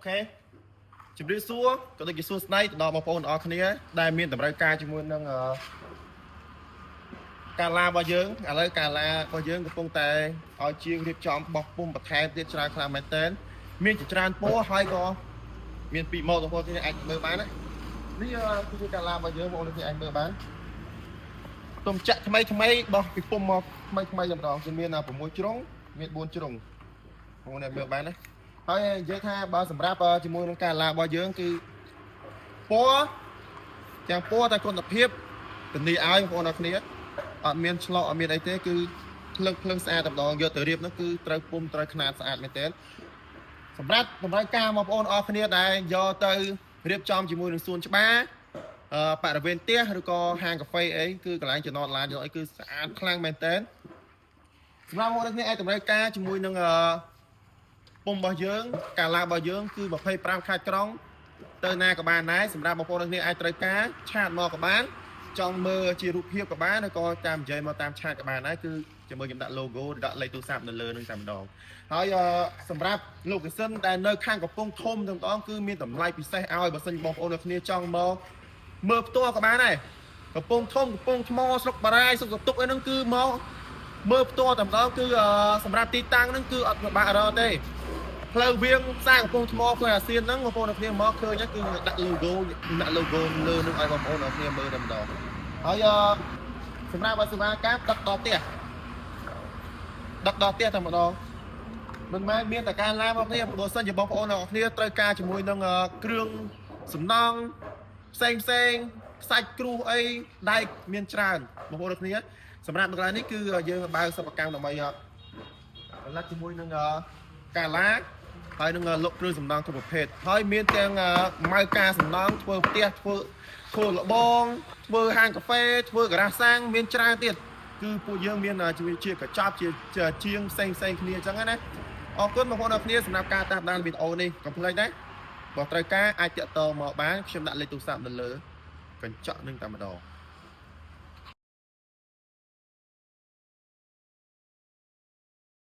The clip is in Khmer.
OK ជម្រាបសួរក៏ដូចជាសួស្តីទៅដល់បងប្អូនទាំងអស់គ្នាដែលមានតម្រូវការជាមួយនឹងអឺកាឡារបស់យើងឥឡូវកាឡារបស់យើងកំពុងតែឲ្យជាងរៀបចំបោះពុំបន្ថែមទៀតច្រើនខ្លាំងមែនទែនមានជាច្រើនពណ៌ហើយក៏មានពីរម៉ូតបងប្អូនគ្នាអាចមើលបានណានេះគឺជាកាឡារបស់យើងបងប្អូនគ្នាអាចមើលបានទុំចាក់ថ្មីថ្មីបោះពីពុំមកថ្មីថ្មីតែម្ដងគឺមាន6ជ្រុងមាន4ជ្រុងបងប្អូនអាចមើលបានណា ហើយនិយាយថាបើសម្រាប់ជាមួយនឹងកាឡារបស់យើងគឺពណ៌ទាំងពណ៌តែគុណភាពធានាឲ្យបងប្អូនអរគ្នាអត់មានឆ្លក់អត់មានអីទេគឺភ្លឹងភ្លឹងស្អាតតែម្ដងយកទៅរៀបនោះគឺត្រូវពុំត្រូវខ្នាតស្អាតមែនទែនសម្រាប់តម្រូវការបងប្អូនអរគ្នាដែលយកទៅរៀបចំជាមួយនឹងសួនច្បារបរិវេណផ្ទះឬក៏ហាងកាហ្វេអីគឺកន្លែងចំណតឡានចំណតអីគឺស្អាតខ្លាំងមែនទែនសម្រាប់បងប្អូនអរគ្នាអាចតម្រូវការជាមួយនឹងអឺ ពុំរបស់យើងកាឡារបស់យើងគឺ25ខេត្តក្រុងទៅណាក៏បានដែរសម្រាប់បងប្អូនទាំងគ្នាអាចត្រូវការ chat មកក៏បានចង់មើលជារូបភាពក៏បានឬក៏តាមនិយាយមកតាម chat ក៏បានដែរគឺជាមួយខ្ញុំដាក់ logo ដាក់លេខទូរស័ព្ទនៅលើនឹងតែម្ដងហើយអឺសម្រាប់ location ដែលនៅខាងកំពង់ធំតែម្ដងគឺមានតម្លៃពិសេសឲ្យបើសិនបងប្អូនទាំងគ្នាចង់មកមើលផ្ទាល់ក៏បានដែរកំពង់ធំកំពង់ថ្មស្រុកបារាយស្រុកសតុកអីហ្នឹងគឺមកមើលផ្ទាល់តែម្ដងគឺអឺសម្រាប់ទីតាំងហ្នឹងគឺអត់ពិបាករកទេ ផ្លូវវៀងផ្សារកំពង់ថ្មផ្លូវអាស៊ានហ្នឹងបងប្អូនអ្នកគ្នាមកឃើញហ្នឹងគឺដាក់ logo ដាក់ logo លើនឹងឲ្យបងប្អូនអ្នកគ្នាមើលតែម្ដងហើយអឺសម្រាប់សេវាកម្មដឹកដល់ផ្ទះដឹកដល់ផ្ទះតែម្ដងមិនមែនមានតែការឡានបងប្អូនបើសិនជាបងប្អូនអ្នកគ្នាត្រូវការជាមួយនឹងគ្រឿងសំណង់ផ្សេងផ្សេងខ្សាច់គ្រូសអីដែកមានច្រើនបងប្អូនអ្នកគ្នាសម្រាប់កន្លែងនេះគឺយើងបើកសិប្បកម្មដើម្បីផលិតជាមួយនឹងកាឡា ហើយនឹងលក់គ្រឿងសំណង់គ្រប់ប្រភេទហើយមានទាំងម៉ៅការសំណង់ធ្វើផ្ទះធ្វើធ្វើលបងធ្វើហាងកាហ្វេធ្វើការ៉ាស់សាំងមានច្រើនទៀតគឺពួកយើងមានជាជាកញ្ចប់ជាជាងផ្សេងផ្សេងគ្នាអញ្ចឹងណាអរគុណបងប្អូនអរគ្នាសម្រាប់ការតាមដានវីដេអូនេះកុំភ្លេចណាបើត្រូវការអាចតាក់ទងមកបានខ្ញុំដាក់លេខទូរស័ព្ទនៅលើកញ្ចក់នឹងតែម្ដង។